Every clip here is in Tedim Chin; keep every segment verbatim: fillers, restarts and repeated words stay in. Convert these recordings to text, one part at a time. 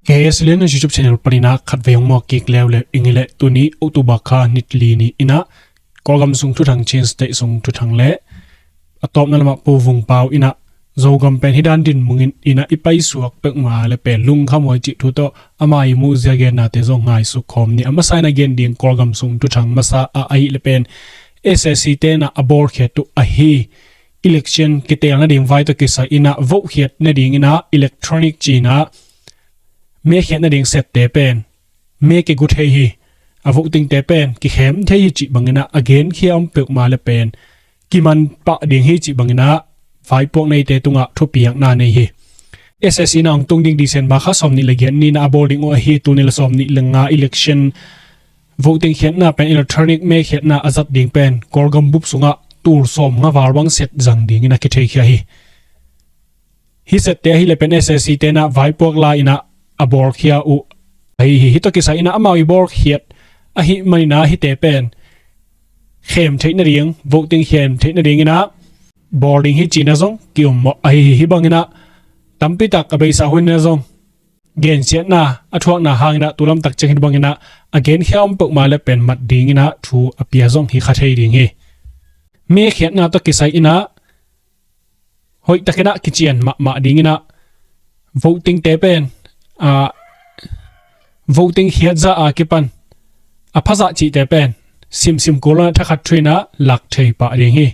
K S L N YouTube channel paninah khatvei hong mawk kik leuleu ing i leh, tuni October kha ni li ni inah Kawlgam sung thuthang, Chin State sung thuthang le a tawpna lamah Pu Vung Pau inah Zogam pen hih dan dinmun inah i paisuak peuhmah le pen lungkham huai cih thu tawh ama i muhzia gennate zong ngaisuk khawm ni. A masa inah gen ding Kawlgam sung thuthang masa ah ahih le pen S S C tenah a bawlkhiat uh ahi election kiteel nading vai tawh kisai inah vote khiat nading inah electronic ci inah me khiat nading sette pen me kigu thei hi, a votingte pen kikhem thei hi cih bang inah a genkhia om peuhmah le pen kiman pah ding hi cih bang inah vaipuak neite tungah thupiakna nei hi. S S C inah hong tung ding December kha sawmnih le giat ni inah a bawl ding uh ahi, tul nih le sawmnih le nga election voting khiatna pen electronic me khiatna a zat ding pen Kawlgam bup sungah tul sawmnga val bang set zang ding inah kitheikhia hi. Hih sette ahih le pen S S C tenah vaipuak lai inah a bawlkhia uh ahi hi. Hih tawh kisai inah amau i bawlkhiat ahih man inah hihte pen khem theih nading, voting khem theih nading inah bawl ding hi ci inah zong ki-ummawh ahi hi. Hih bang inah tampi tak a beisa hun inah zong gensiatna a thuakna hang inah tu lamtak ciang hih bang inah a genkhia om peuhmah le pen mat ding inah thu a pia zong hi kha thei ding hi. Me khiatna tawh kisai inah hoihtak inah kician mahmah ding inah votingte pen, a, voting khiat zah a kipan a phazah cihte pen simsim kul inah thakhat thu inah lak thei pah ding hi.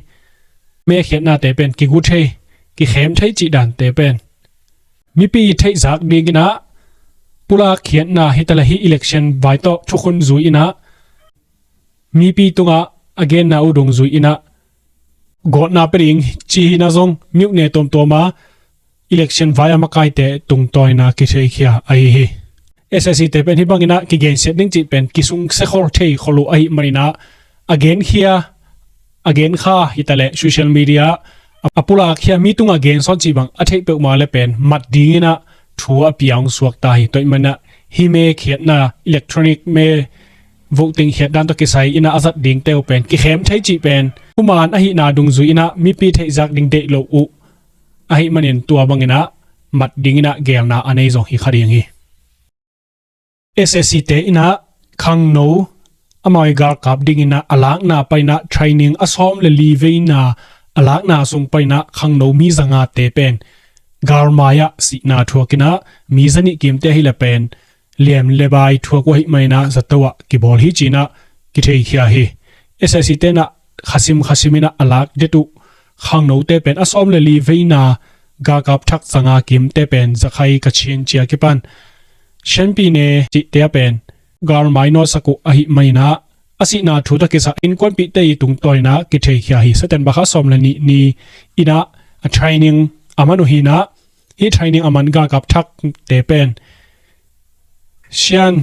Me khiatnate pen kigu thei, kikhem thei cih dante pen mipi theihzak ding inah pulak khiatna hi ta le hih election vai tawh thukhun zui inah mipi tungah a genna uh dungzui inah gawtna pia ding ci hi inah zong miuhne tuamtuam a election vai a makaite tungtawn inah kitheikhia ahi hi. S S C te pen hih bang inah kigensiat ding cih pen kisungsia khol thei khol uh ahih man inah a genkhia, a genkha hi ta le social media a pulakkhia mi tungah gensawn cih bang a theih peuhmah le pen mat ding inah thu a pia hong suak ta hi. Tua ahih man inah hih me khiatna, electronic me voting khiat dan tawh kisai inah a zat dingte uh pen kikhem thei cih pen thuman ahihna dungzui inah mipi theihzak ding deih lo uh ahih manin tua bang inah mat ding inah geelna a nei zong hi kha ding hi. S S C te inah khangno amau i galkap ding inah a lakna pan inah training a sawm le li veina a lakna sung pan inah khangno mi zangate pen galmai ah sihna thuak inah mi zanih kimte ahih le pen liam le bai thuak uh ahih man inah zato ah kibawl hi ci inah kitheikhia hi. S S C tenah khasim khasim inah a lak det uh khangnote pen a sawm le li veina galkap thak zanga kimte pen Zakhai, Kachin ci a kipan Shanpi ne cihte a pen galmai nawtsak uh ahih man inah a sihna thu tawh kisai innkuanpihte i tungtawn inah kitheikhia hi. September kha sawm le nih ni inah a training a man uh hi inah hih training a man galkap thakte pen Shan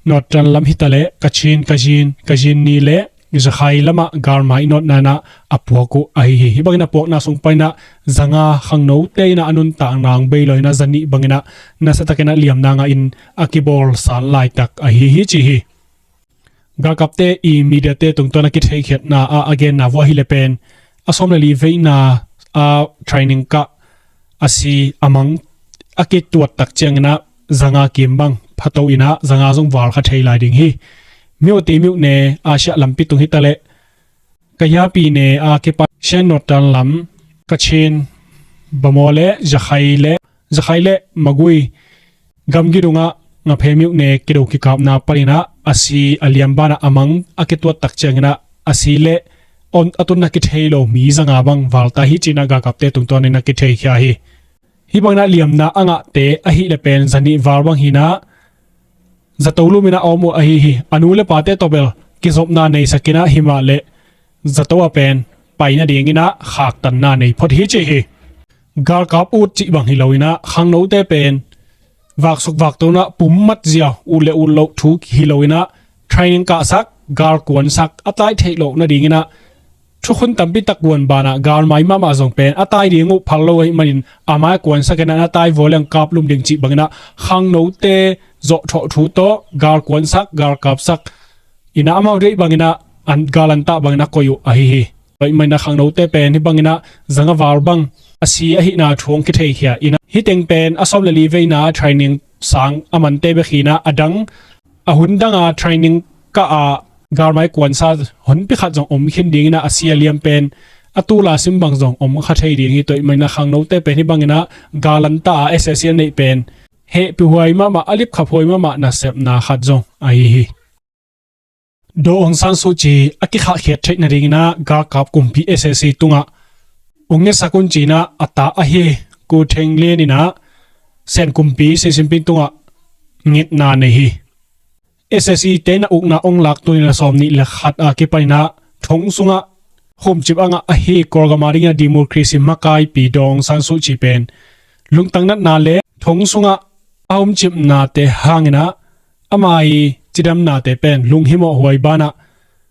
Northern lam hi ta le Kachin, Kachin, Kachin ni le Zakhai lamah galmai nawtna inah a puak uh ahi hi. Hih bang inah puakna sung pan inah zanga khangnote inah a nuntakna hong bei lo inah zanih bang inah nasatak inah liamna ngah in a kibawl san laitak ahi hi ci hi. Galkapte i mediate tungtawn a kitheikhiatna ah a genna vua hi le pen a sawm le li veina a training kah a si a mang a kituat tak ciang inah zanga kim bang phato inah zanga zong val kha thei lai ding hi. Miuti miuhne Asia lampi tung hi ta le Kayapi ne a kipan Shan Northern lam Kachin, Bamaw le Zakhai le Zakhai le Magui gamgi dungah Ngaphe miuhne kido kikapna pan inah a si a liam banah a mang a kituat tak ciang inah a si le a tunna kithei lo mi zanga bang val ta hi ci inah galkapte tungtawn inah kitheikhia hi. Hih bang inah liamna a ngahte ahih le pen zanih val bang hi inah zato lum inah a om uh ahi hi. A nu le pate tawh bel kizopna neisak inah hi mah le zato a pen pai nading inah khaktanna nei phot hi ci hi. Galkap ut cih bang hi lo inah khangnote pen vaksuk vakto inah pum mat zia ut le ut loh thu hi lo inah training kahsak, galkuansak a tai theih loh nading inah thukhun tampi tak guan banah galmai mahmah zong pen a tai ding uh phal lo ahih manin a mai kuansak inah a tai vua leng kap lum ding cih bang inah khangnote zawhthawh thu tawh galkuansak, galkapsak inah amau deih bang inah an gal an tah bang inah koih uh ahi hi. Tua ahih man inah khangnote pen hih bang inah zanga val bang a si ahihna thu hong kitheikhia inah hih teng pen a sawm le li veina training sang a mante bek hi-in ah, a dang a hun danga training kah a galmai kuansa honpi khat zong om khin ding in ah, a sia liam pen a tul a sim bang zong om kha thei ding hi. Tua ahih manin ah khangnote pen hih bangin ah galanta a SAC a neih pen hehpihhuai mahmah, a lipkhaphuai mahmah nasepna khat zong ahi hi. Daw Aung San Suu Kyi a kikhahkhiat theih nadingin ah galkap kumpi SAC tungah ong ngetsak un ci-in ah a ta ahi Kyaw Thein Lin in ah Sen kumpi Xi Jinping tungah ngetna nei hi. SAC te in ah ukna ong lak tuni a sawmnih le khat a kipan in ah thong sungah humcip a ngah ahi Kawlgam a dingin ah democracy makaipi Daw Aung San Suu Kyi pen lungtang natna le thong sungah a humcipnate hangin ah ama ii cidamnate pen lunghimawh huai banah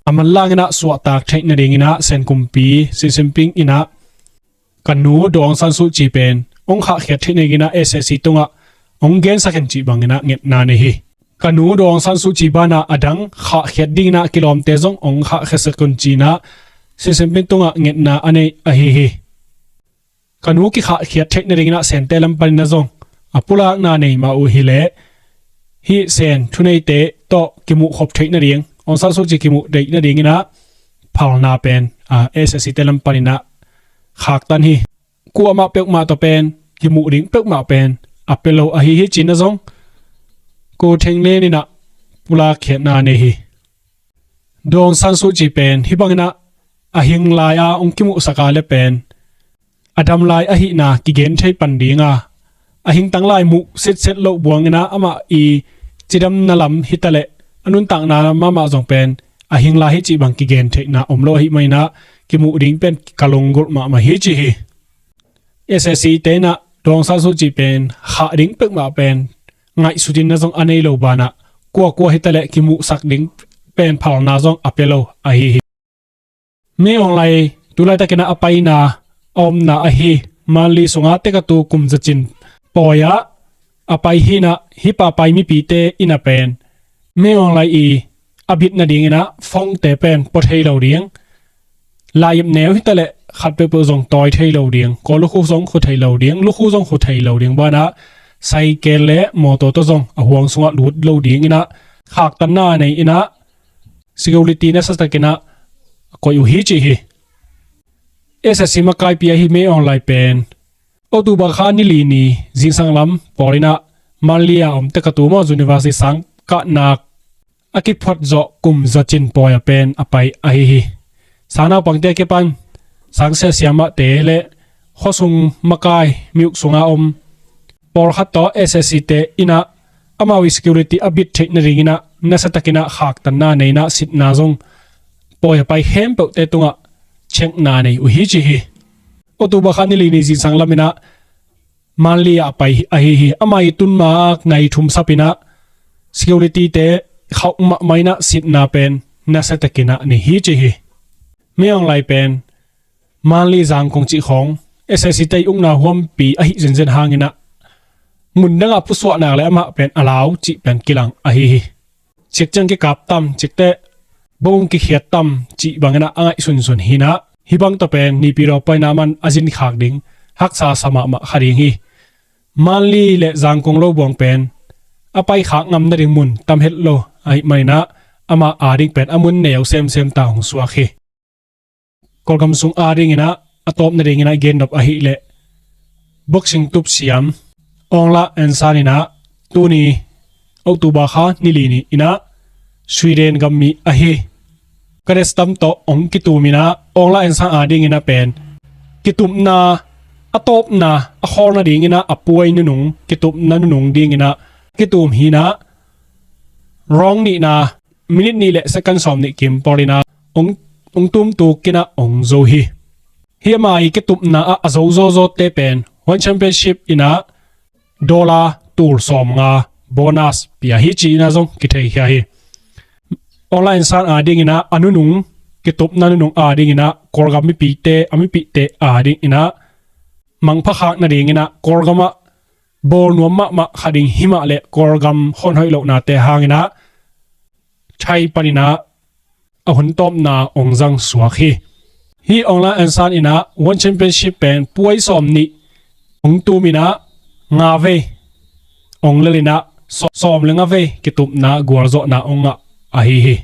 a manlangin ah suahtak theih nadingin ah Sen kumpi Xi Jinping in ah ka nu Daw Aung San Suu Kyi pen ong khahkhiat theih nadingin ah SAC tungah ong gensak in cih bangin ah ngetna nei hi. Ka nu Daw Aung San Suu Kyi banah a dang khahkhiat dingin ah kilawmte zong ong khahkhiatsak un ci-in ah Xi Jinping tungah ngetna a nei ahi hi. Ka nu kikhahkhiat theih nadingin ah Sente lam panin ah zong a pulakna nei mah uh hileh, hih Sen thuneite tawh kimuhkhop theih nading, Aung San Suu Kyi kimuh theih nadingin ah phalna pen, a, SAC te lam panin ah khaktan hi. Kuamah peuhmah tawh pen kimuh ding peuhmah pen a pia lo ahi hi ci-in ah zong Kyaw Thein Lin in ah pulakkhiatna nei hi. Daw Aung San Suu Kyi pen hih bangin ah a hing lai-a ong kimuhsak a leh pen a dam lai ahihna kigen thei pan ding a, a hingtang lai muh sitset loh buangin ah amah ii cidamna lam hitaleh a nuntakna mahmah zong pen a hing lai hi cih bang kigen theihna om lo ahih manin ah kimuh ding pen ka lunggulh mahmah hi ci hi. SAC te in ah Daw Aung San Suu Kyi pen khah ding peuhmah pen ngaihsut in ah zong a nei lo banah kuakua hitaleh kimuhsak ding pen phalna zong a pia lo ahi hi. Min Aung Hlaing tulaitakin ah a paina, a omna ahi Mandalay sunga tekatu kum zacin pawi-ah a pai hi-in ah, hih pa pai mipite in ah pen Min Aung Hlaing ii a bit nadingin ah phone-te pen pua thei lo ding, laihip neu hitaleh khat peuhpeuh zong tawi thei lo ding, kawl lukhu zong khu thei lo ding, lukhu zong khu thei lo ding banah cycle le mawtaw tawh zong a huang sungah lut lo dingin ah khaktanna nei in ah security nasatakin ah koih uh hi ci hi. SAC makaipi ahi Min Aung Hlaing pen October kha ni li ni zingsang lam pawlin ah Mandalay a om tekatu maw, University sang kahnak a kiphuat zawh kum zacin pawi-ah pen a pai ahi hi. Sang naupangte a kipan sang sia siamahte le khuasung makai, mi uk sunga om pawlkhat tawh SAC te in ah amau ii security a bit theih nadingin ah nasatakin ah khaktanna nei in ah sitna zong pawi-ah pai khempeuhte tungah chekna nei uh hi ci hi. October kha ni li ni zingsang lamin ah Mandalay ah a pai ahi hi. Amah ii tun ma-a nai thum sapin ah security-te khauh mahmah in ah sitna pen nasatakin ah nei hi ci hi. Min Aung Hlaing pen Mandalay, Zangkong cih khawng SAC te ii ukna huampi ahi zenzen hangin ah mun dangah pusuah nak leh amah pen a lau cih pen kilang ahi hi. Cik ciang kikap tam, cikteh bom kikhiat tam cih bangin ah a ngaihsunsun hi-in ah, hih bang tawh pen Naypyidaw paina man a zin khak ding haksa sa mahmah kha ding hi. Mandalay le Zangkong lo buang pen a pai khak ngam nading mun tam het lo ahih manin ah amah ading pen a mun neu semsem ta hong suak hi. Kawlgam sung adingin ah a tawp nadingin ah gen nop ahih leh boxing tup siam Aung La N Sang in ah tuni October kha ni li ni in ah Sweden gammi ahi Cadets tam tawh hong kitum in ah Aung La N Sang adingin ah pen kitupna a tawpna a khawl nadingin ah a puai nunung, kitupna nunung dingin ah kitum hi-in ah round nihna, minute nih le second sawmnih kim pawlin ah hong, hong tumtukin ah hong zo hi. Hih ama ii kitupna ah a zo zawzawte pen One Championship in ah dollar tul sawmnga bonus pia hi ci-in ah zong kitheikhia hi. Aung La N Sang adingin ah a nunung, kitupna nunung adingin ah Kawlgam mipite, a mipihte adingin ah mangpha khak nadingin ah Kawlgam ah bawl nuam mahmah kha ding hi mah leh Kawlgam hon hoih lohnate hangin ah Thai panin ah a hun tawpna hong zang suak hi. Hih Aung La N Sang in ah One Championship pen puai sawmnih hong tum in ah nga vei ong lel inah sawm le nga vei kitupna gualzawhna ong ngah ahi hi.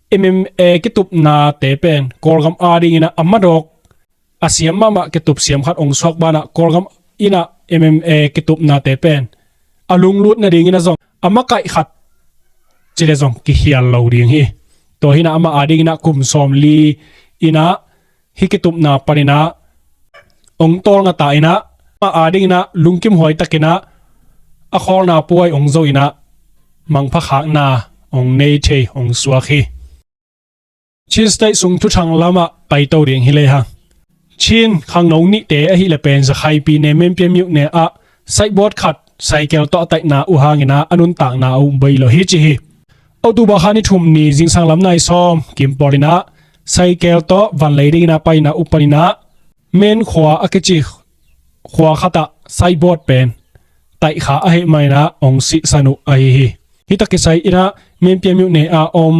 M M A kitupnate pen Kawlgam adinginah a madawk a siam mahmah kitup siam khat ong suak banah Kawlgam inah M M A kitupnate pen a lunglut nadinginah zong a makaih khat cile zong kihial lo ding hi. Tua hinah amah adinginah kum sawmli inah hih kitupna paninah ong tawlngata inah amah adinginah lungkim huaitakinah a khawlna puai ong zo inah mangpha khakna ong nei thei ong suak hi. Chin State sung thuthang lamah paito ding hi lehang, Chin khangno nihte ahih le pen Zakhaipine Menpia myone ah saibawt khat saikel tawh a taihna uh hanginah a nuntakna a um bei lo hi ci hi. October kha ni thum ni zingsang lam nai sawm kim pawlinah saikel tawh vanlei dinginah paina uh paninah Men khua a kici khua khatah saibawt pen taihkha ahih maninah ong sihsan uh ahi hi. Hih tawh kisai inah Menpia myone a om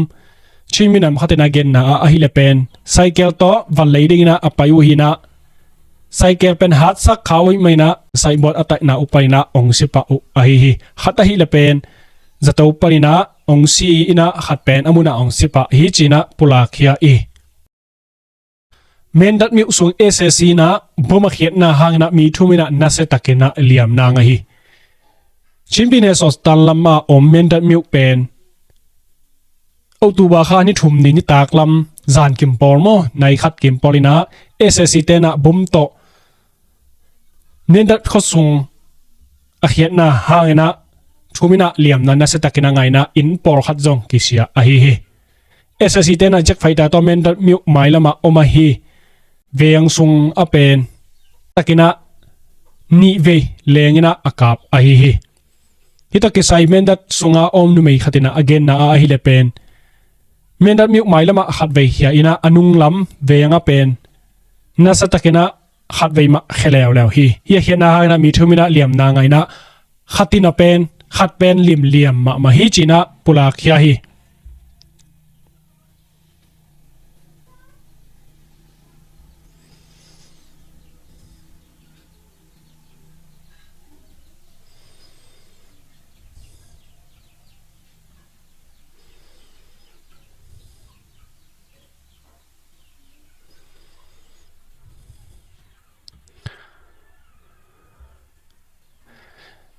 Chin minam khatinah genna ah ahih le pen saikel tawh vanlei dinginah a pai uh hinah saikel pen hatsak kha uh ahih maninah saibawt a taihna uh paninah ong sipah uh ahi hi. Khat ahih le pen zato paninah ong si inah khat pen a munah ong sipah hi cinah pulakkhia hi. Mendat myone sung S A C inah bom a khiatna hanginah mi thum inah nasiatakinah liamna ngah hi. Chin pyine Sawstan lamah om Mendat myone pen October kha ni thum ni nitak lam zan kim pawl maw nai khat kim pawl inah S A C tenah bom tawh Mendat khuasung a khiatna hanginah thum inah liamna nasiatakinah ngainah inn pawlkhat zong kisia ahi hi. S A C tenah jet fighter tawh Mendat myone mailamah om ahi. Veng sung a pen takinah nihvei lenginah a kap ahi hi. Hih tawh kisai Mendat sunga om numei khatinah a genna ah ahih le pen Mendat myone mailamah khatvei khia inah a nunglam veng a pen nasatakinah khatvei mah khia leuleu hi. Hih a khiatna hanginah mi thum inah liamna ngainah khatinah pen khat pen limliam mahmah hi cinah pulakkhia hi.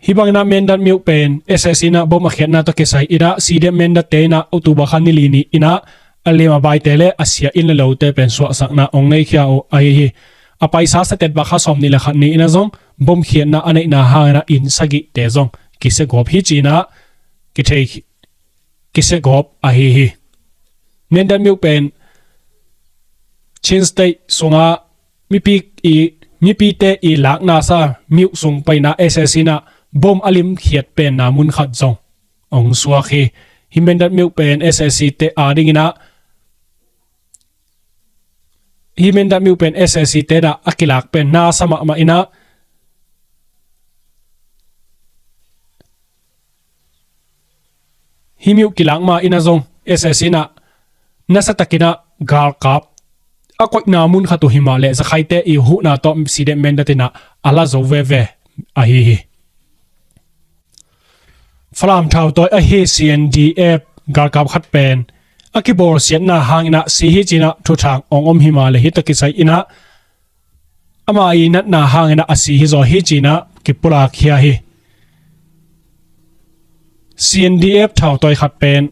Hih banginah Mendat myone pen S A C inah bom a khiatna tawh kisai inah C D F Mendat te inah October kha ni li ni inah a lem a baite le a sia inn le lote pen suahsakna ong neikhia uh ahi hi. A paisa September kha sawm ni le khat ni inah zong bom khiatna a neihna hanginah inn sagihte zong kisia gawp hi cinah kithei kisia gawp ahi hi. Mendat myone pen Chin State sungah mipi i mipite i lakna sa myone sung paina S A C inah bom a limkhiat penna mun khat zong ong suak hi. Hih Mendat myone pen S A C te adinginah hih Mendat myone pen S A C tenah a kilak pen nasa mahmah inah hih myone kilak ma inah zong S A C inah nasatakinah galkap a koihna mun khat uh himah le Zakhaite i huhna tawh C D F Mendat inah a la zo veve ahi hi. Falam thautawi ahi C N D F galkap khat pen a kibawlsiatna hanginah si hi cinah thuthang ong om himah le hih tawh kisai inah ama i natna hanginah a si hizaw hi cinah kipulakkhia hi. C N D F thautawi khat pen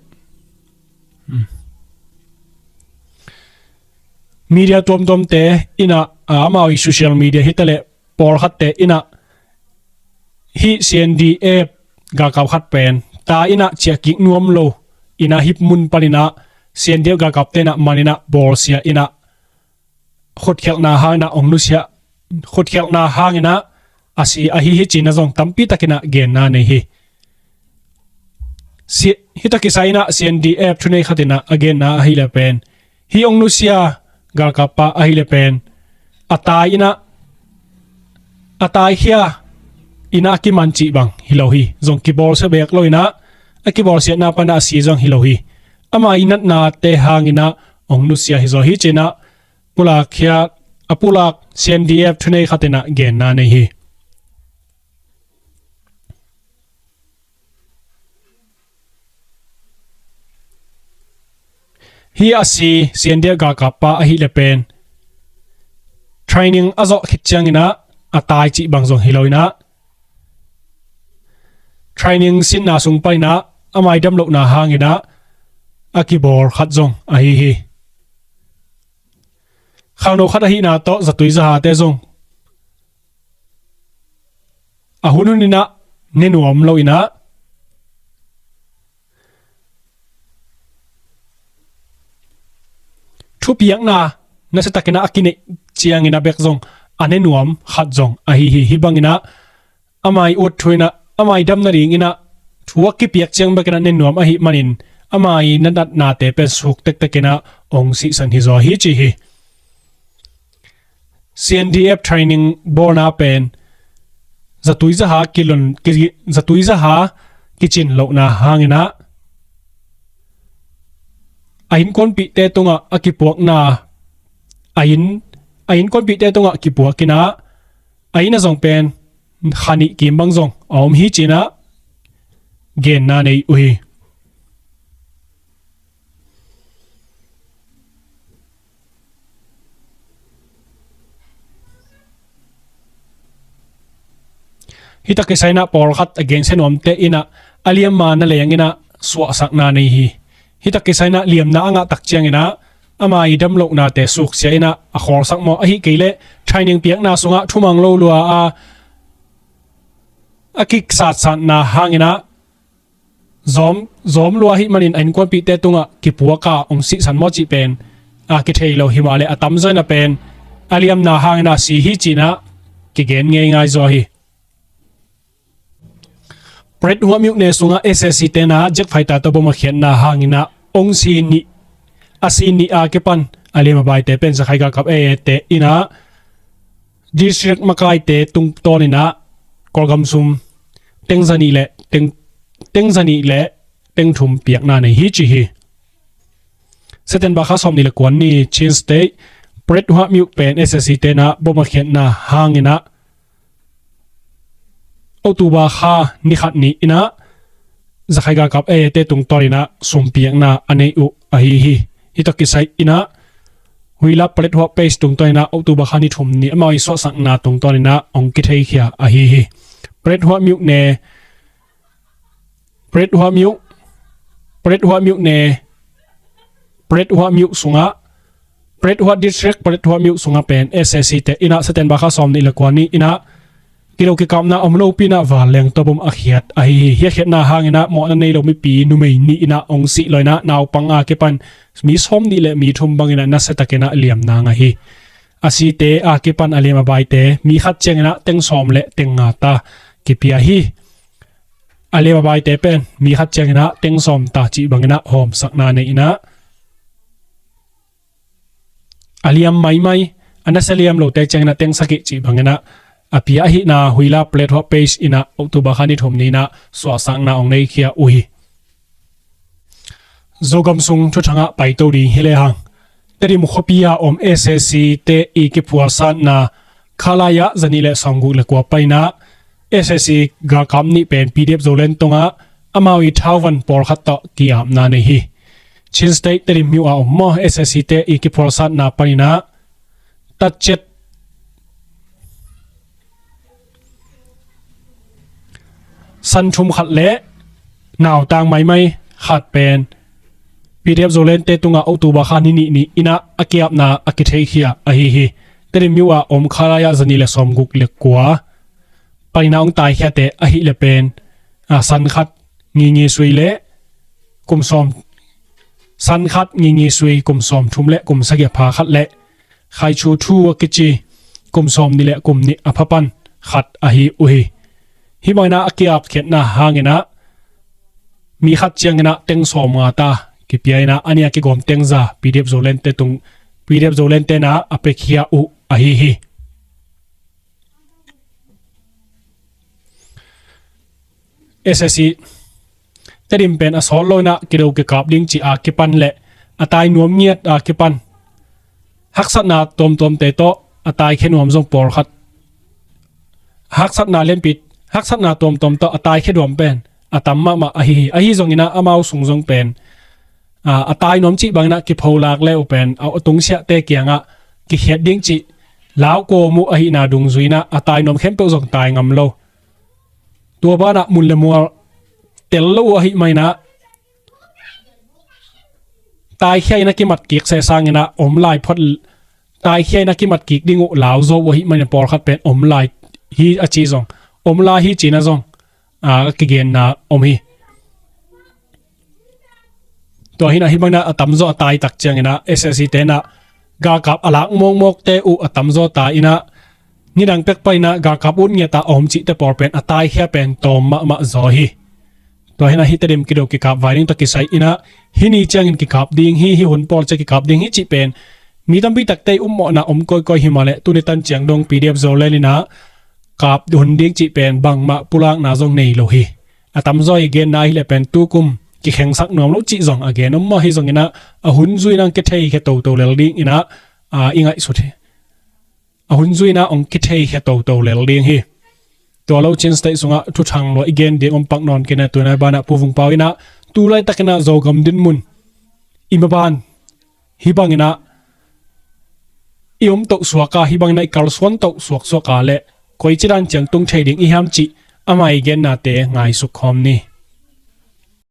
media tuamtuamte inah amau i social media hitaleh pawlkhatte inah hih C N D F galkap khat pen ta inah ciahkik nuam lo inah hih mun paninah C N D F galkapte inah man inah bawlsia inah khutkhialhna hanginah ong nusia khutkhialhna hanginah a si ahi hi cinah zong tampi takinah genna nei hi. Hih tawh kisai inah C N D F thunei khatinah a genna ahih le pen hih ong nusia galkappa ahih le pen a tai inah a taikhia inah a kiman cih bang hi lo hi. Zong kibawlsia beek lo inah a kibawlsiatna panah a si zong hi lo hi. Ama i natnate hanginah ong nusia hizaw hi cinah pulakkhia a pulak C N D F thunei khatinah genna nei hi. Hih a si C N D F galkappa ahih le pen training a zawh khit cianginah a tai cih bang zong hi loinah training sinna sung paninah a maidam lohna hanginah a kibawl khat zong ahi hi. Khangno khat ahihna tawh zatui zahate zong a hun huninah ne nuam loinah thupiakna nasiatakinah a kineih cianginah bek zong a ne nuam khat zong ahi hi. Hih banginah a mai ut thu inah a maidam nadinginah thu a kipiak ciang bekinah ne nuam ahih manin a mai na natnate pen suk tektekinah ong sihsan hi zaw hi ci hi. C N D F training bawlna pen zatui zaha kilon ki, zatui zaha kicin lohna hanginah a innkuanpihte tungah a kipuakna a inn a innkuanpihte tungah kipuakinah a inn a zong pen kha nih kim bang zong a om hi cinah genna nei uh hi. Hih tak kisai inah pawlkhat a gensia nuamte inah a liamma na leng inah suahsakna nei hi. Hih tak kisai inah liamna a ngah tak cianginah a maidam lohnate suksia inah a khawlsak maw, ahih kei leh training piakna sungah thumang lo lua a a kiksatsatna hanginah zawm zawm lua ahih manin a innkuanpihte tungah kipuaka ong sihsan maw cih pen a kithei lo hi mah le a tamzaw inah pen a liamna hanginah si hi cinah kigen ngeingai zaw hi. Pret Huah Myuk ne sungah S A C tenah jet fighter tawh bom a khiatna hanginah ong si nih a si nih a kipan a liam a baite pen Zakhai galkap A A te inah district makaite tungtawninah Kawlgam sum teng za nih le teng teng za nih le teng thum piakna nei hi ci hi. September kha sawm nih le kua ni Chin State Pret Huah Myuk pen S A C tenah bom a khiatna hanginah October kha ni khat ni inah Zakhai galkap A A te tungtawninah sumpiakna a nei uh ahi hi. Hih tak kisai inah Huila Pret Huah Page tungtawninah October kha ni thum ni amau i suahsakna tungtawninah ong kitheikhia ahi hi. Pret Huah Myuk ne Pret Huah Myuk Pret Huah Myuk ne Pret Huah Myuk sungah Pret Huah District Pret Huah Myuk sungah pen S A C te inah September kha sawm nih le kua ni inah kilo kikapna om lopi inah vanleng tawh bom a khiat ahi hi. Hih a khiatna hanginah mawhna nei lo mipi numei nih inah ong sih lo inah naupang a kipan mi sawm nih le mi thum banginah nasiatakinah liamna ngah hi. A site a kipan a liam a baite mi khat cianginah teng sawm le teng nga ta kipia hi. A liam a baite pen mi khat cianginah teng sawm ta cih banginah hawmsakna nei inah a liam maimai a nasia liam lote cianginah teng sagih cih banginah a pia ahihna Huila Pret Huah Page inah October kha ni thum ni inah suahsakna ong neikhia uh hi. Zogam sung thuthangah paito ding hi lehang Tedim khuapi a om S A C te i kiphualsatna khalai ah zanih le sawmguk le kua paninah S A C galkap nih pen P D F Zoland tungah amau i thauvan pawlkhat tawh ki-apna nei hi. Chin State Tedim myo a om maw S A C te i kiphualsatna paninah tatcet san thum khat le nautang maimai khat pen P D F Zoland te tungah October kha ni nih ni inah a ki-apna a kitheikhia ahi hi. Tedim myo a om khalai ah zanih le sawmguk le kua paninah ong taikhiate ahih le pen a san khat ngingi sui le kum sawm san khat ngingi sui kum sawm thum le kum sagih a pha khat le Khaichu Thu a kici kum sawm nih le kum nih a pha pan khat ahi uh hi. Hih banginah a ki-apkhiatna hanginah mi khat cianginah teng sawm nga ta kipia inah a nih a kigawm teng za P D F Zoland te tung P D F Zoland tenah a pekhia uh ahi hi. S A C Tedim pen a sawt lo inah kido kikap ding cih a kipan le a tai nuam ngiat a kipan haksatna tuamtuamte tawh a taikhia nuam zong pawlkhat haksatna lianpi haksatna tuamtuam tawh a taikhia nuam pen a tam mahmah ahi hi. Ahi zonginah amau sung zong pen a, a tai nuam cih bangin ah kipholak le uh pen a tungsiahte kiangah kikhiat ding cih lau kawm uh ahihna dungzui in ah a tai nuam khempeuh zong tai ngam lo. Tua banah mun le mual tel lo uh ahih manin ah taikhia in a kimat kik seh sangin ah om lai phot, taikhia in a kimat kik ding uh lau zo uh ahih manin pawlkhat pen om lai hi a ci zong, om lai hi ci-in ah zong a kigenna om hi. Tua hi-in ah hih bangin ah a tamzaw a tai tak ciangin ah S A C te in ah galkap a lak mawkmawkte uh a tamzaw tai in ah nidang pek pan in ah galkap ut ngiat a om cihte pawl pen a taikhia pen tawm mahmah zaw hi. Tua hi-in ah hih Tedim kido kikap vai ding tawh kisai in ah hih ni ciangin kikap ding hi, hih hun pawl ciang kikap ding hi cih pen mi tampi takte i upmawhna om kawikawi hi mah leh tuni tan ciang dong P D F Zoland in ah kap hun ding cih pen bangmah pulakna zong nei lo hi. A tamzaw i genna ahih leh pen tukum kikhengsak nuam lo cih zong a gen om mah hi zongin ah a hun zui in ah hong kitheikhia toto lel dingin ah, a, i ngaihsut hi. A hun zui in ah hong kitheikhia toto lel ding hi. Tua lo Chin State sungah thuthang lua i gen ding om pak nawn kei in ah, tu-in ah banah Pu Vung Pau in ah tu laitakin ah Zogam dinmun i maban hih bangin ah i om toh suak a, hih bangin ah i kalsuan toh suaksuak a leh koici dan ciang tung thei ding i hiam cih amah i gennate ngaisuk khawm ni.